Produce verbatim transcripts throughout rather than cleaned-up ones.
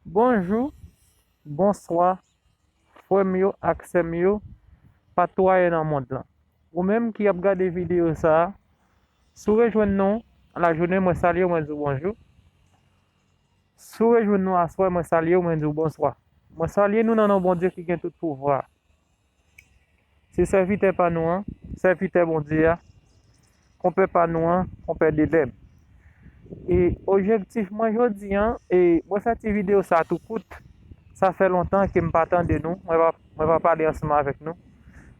Bonjou, bonswa, frè m yo ak sè m yo, patwayè nan mond lan. Ou menm ki ap gade videyo sa a, si w rejwenn nou lajounen, mwen salye w, mwen di w bonjou. Si w rejwenn nou aswè, mwen salye w, mwen di w bonswa. Mwen salye nou nan non Bondye ki gen tout pouvwa. Se sèvitè pa nou an, sèvitè Bondye a, konpè pa nou an, konpè Delèm. E objektif mwen jodi an, e mwen fè ti videyo sa tou kout. Sa fè lontan ke m pa tande nou, mwen pa, mwen pa pale ansanm avèk nou.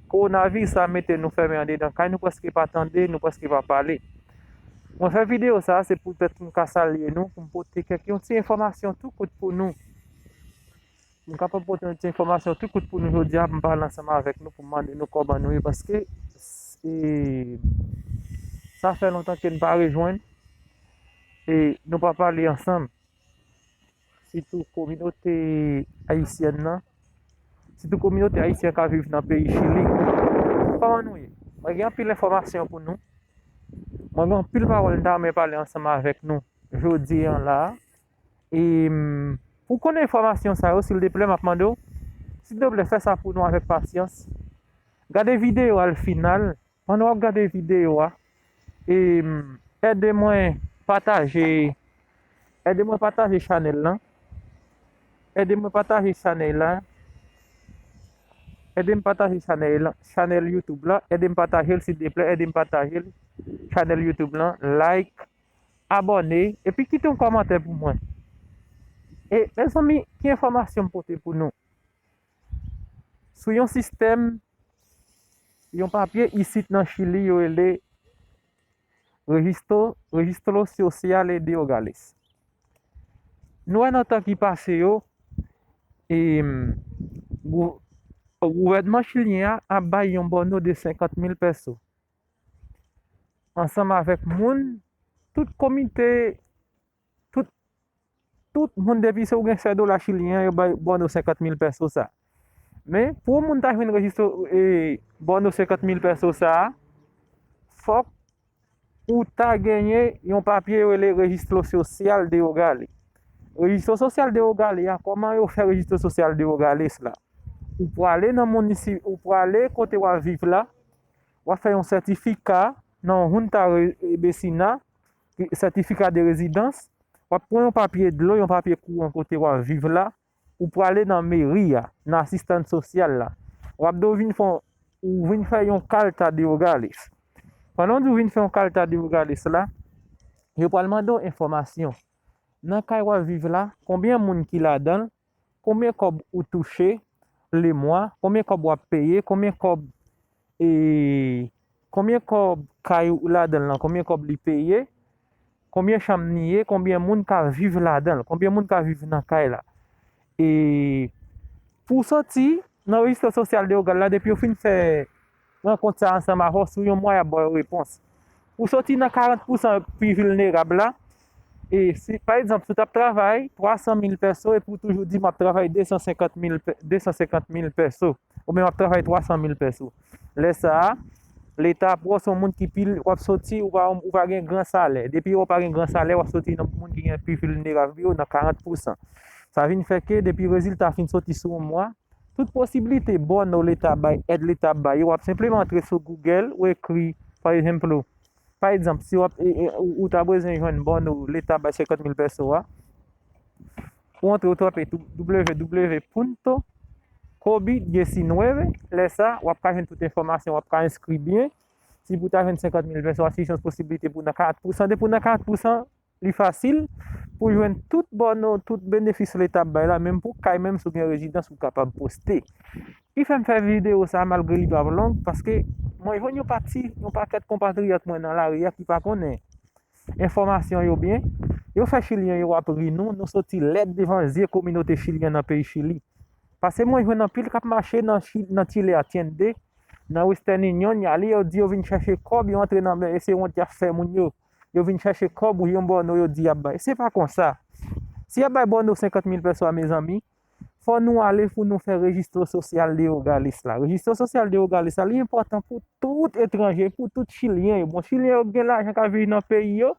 Kowonaviris sa mete nou fèmen andedan kay, nou prèske pa tande, nou prèske pa pale. Mwen fè videyo sa, se poutèt pou m ka salye nou, pou m pote kèk yon ti enfòmasyon tou kout pou nou. M kapab pote yon ti enfòmasyon tou kout pou nou jodi a, pou m pale ansanm avèk nou, pou m mande nou kòman nou ye, paske e, sa fè lontan ke n pa rejwenn e nou pa pale ansanm. Sitou kominote ayisyèn nan, sitou kominote ayisyen k ap viv nan peyi Chili. Kòman nou ye? Mwen gen anpil enfòmasyon pou nou. Mwen gen anpil pawòl m ta renmen pale ansanm avèk nou jodi an la a. E pou konnen enfòmasyon sa yo, silteplè, m ap mande w, silteplè, fè sa pou nou avèk pasyans. Gade videyo a al final. Pandan w ap gade videyo a, e ede mwen pataje, ede mwen pataje chanèl lan. Ede mwen pataje chanèl la. Ede m pataje chanèl lan, chanèl YouTube la. Ede m pataje l, silteplè. Ede m pataje l, chanèl YouTube lan. Like, abòne, epi kite yon kòmantè pou mwen. E, mezanmi, ki enfòmasyon m pote pou nou? Sou yon sistèm, yon papye isit nan Chili, yo rele Registro, Registro Sociale de Hogares. Nou wè nan tan ki pase yo, e, gou-, gouvènman chilyen an ap bay yon bòno de senkant mil pèso. Ansanm avèk moun, tout komite, tout, tout moun depi se ou gen sèt dola chilyen an, yo bay bòno senkant mil pèso sa. Men, pou yon moun ta jwenn rejistro, e, bòno senkant mil pèso sa a, fòk ou ta genyen yon papye yo rele Registro Social de Hogares. Registro Social de Hogares a, kòman yo fè Registro Social de Hogares la? Ou prale nan minisip, ou prale kote w ap viv la, w ap fè yon sètifika nan Junta Re-, Vecina, sètifika de rezidans, w ap pran yon papye dlo, yon papye kouran kote w ap viv la, ou prale nan meri a, nan asistans sosyal la. W ap dwe vin fè, ou vin fè yon carta de hogares. Pandan w di w vin fè yon carta de hogares la, yo pral mande w enfòmasyon. Nan kay w ap viv la, konbyen moun ki ladan l, konbyen kòb ou touche lemwa, konbyen kòb w ap peye, konbyen kòb, e, konbyen kòb kay ou ladan l lan, konbyen kòb li peye, konbyen chanm li ye, konbyen moun ka viv ladan l, konbyen moun ka viv nan kay la. E pou w soti nan rejistro sosyal de Hogares la, depi yo fin fè rankont sa ansanm avè w, sou yon mwa y ap ba w repons. Ou soti nan karant pousan pi vilnerab la, e si, pa egzanp, si w t ap travay twa san mil pèso epi w toujou di, "M ap travay de san senkant mil pè-, de san senkant mil pèso," oubyen, "M ap travay twa san mil pèso." Lè sa a, Leta ap wè w se yon moun ki pil, w ap soti, ou pa, ou pa gen gran salè. Depi w pa gen gran salè, w ap soti nan moun ki gen pi vilnerab yo nan karant pousan. Sa vin fè ke depi rezilta fin soti sou yon mwa, tout posiblite bòno Leta bay, èd Leta bay yo, w ap senpleman antre sou Google, ou ekri, pa egzanp, pa egzanp, si w ap, e, e, ou, ou ta bezwen jwenn bòno Leta bay senkant mil pèso a, ou antre, ou tape w w w punto covid diecinueve, lè sa, w ap ka jwenn tout enfòmasyon, w ap ka enskri byen. Si pou w ta jwenn senkant mil pèso a, si se yon posiblite pou w nan karant pousan, depi w nan karant pousan, li fasil pou w jwenn tout bòno, tout benefis Leta ap bay la, menm pou kay, menm si w gen rezidans, ou kapab poste. Ki fè m fè videyo sa a, malgre li p ap long, paske mwen jwenn yon pati, yon pakèt konpatriyòt mwen nan lari a ki pa konnen enfòmasyon yo byen. Yo fè Chilyen yo ap ri nou, nou soti lèd devan zye kominote chilyen nan peyi Chili. Paske mwen jwenn anpil k ap mache nan Chi-, nan Chile a, Tiende, nan Western Union, y ale, yo di yo vin chèche kòb, yo antre nan men, e se wont y ap fè moun yo. Yo vin chèche kòb ou yon bòno yo di y ap bay. Se pa konsa. Si y ap bay bòno senkant mil pèso a, mezanmi, fò nou ale pou nou fè Registro Social de Hogares la. Registro Social de Hogares la, li enpòtan pou tout etranje, pou tout Chilyen yo. Bon, Chilyen yo gen lajan k ap viv nan peyi yo,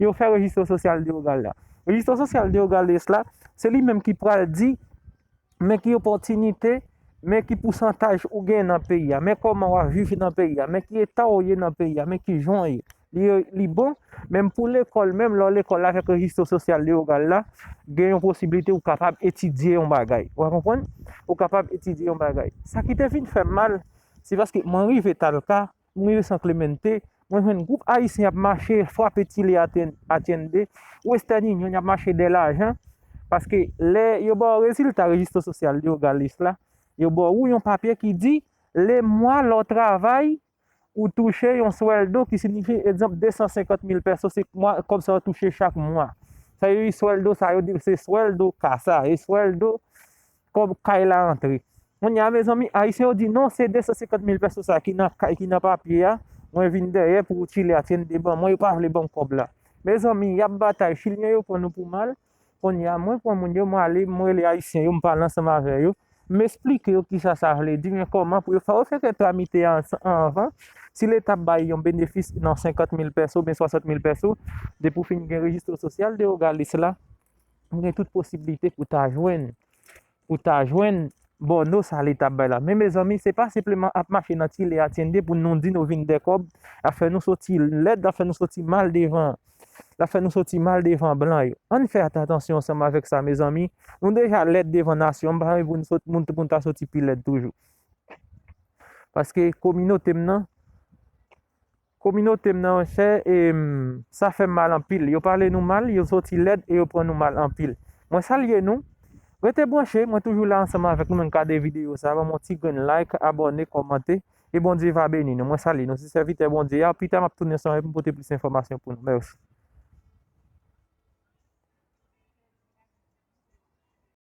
yo fè Registro Social de Hogares la. Rejistè sosyal de Nogales la, se li menm ki pral di men ki opòtinite, men ki pousantaj ou gen nan peyi a, men kòman w ap viv nan peyi a, men ki eta w ye nan peyi a, men ki jan w ye. Li, li bon, menm pou lekòl, menm lè w lekòl la avèk rejistè sosyal de Nogales la, gen yon posiblite ou kapab etidye yon bagay. Ou konprann? Ou kapab etidye yon bagay. Sa ki te vin fè m mal, se paske mwen rive Talca, mwen rive San Clemente, mwen jwenn gwoup Ayisyen ap mache frape Chile a Tyen-, a Tiende, Western Union, y ap mache dèyè lajan, paske lè yo ba w rezilta rejistè sosyal de Nogales la, yo ba w yon papye ki di, le mwa lè w travay, ou touche yon swèldo ki siyifi, egzanp, de san senkant mil pèso, se mwa, kòb sa yo touche chak mwa. Sa yo, swèldo sa yo di se swèldo kasa, e swèldo kòb kay la antre. Kounye a, mezanmi, Ayisyen yo di non, se de san senkant mil pèso sa ki nan kay, ki nan papye a, mwen vin dèyè pou Chile a Tiende ban mwen, yo pa vle ban m kòb la. Mezanmi, y ap batay, Chilyen yo pran nou pou mal. Kounye a, mwen pran moun yo, mwen ale, mwen rele Ayisyen yo, m pale ansanm avè yo, m esplike yo kisa sa vle di, men kòman pou yo fè yo fè tramite a ansan-, anvan. Si Leta bay yon benefis nan senkant mil pèso oubyen swasant mil pèso, depi w fin gen rejistè sosyal de Nogales la, ou gen tout posiblite pou ta jwenn, pou ta jwenn bòno sa Leta bay la. Men mezanmi, se pa senpleman ap mache nan Chile a Tiende pou nou di nou vin dè kòb, ap fè nou soti lèd, ap fè nou soti mal devan, ap fè nou soti mal devan blan yo. Ann fè atansyon ansanm avèk sa, mezanmi. Nou deja lèd devan nasyon, m pa anvi pou nou sot-, moun, pou nou ta soti pi lèd toujou. Paske kominote m nan, kominote m nan, monchè, e, m, sa fè m mal anpil. Yo pale nou mal, yo soti lèd e yo pran nou mal anpil. Mwen salye nou. Rete branche, mwen toujou la ansanm avèk nou, menm gade videyo sa, ban m yon ti grenn like, abòne, kòmante, e Bondye va beni nou. Mwen salye nou, se sèvitè Bondye a, pita m ap tounen ansanm avèk nou pote plis enfòmasyon pou nou. Mèsi.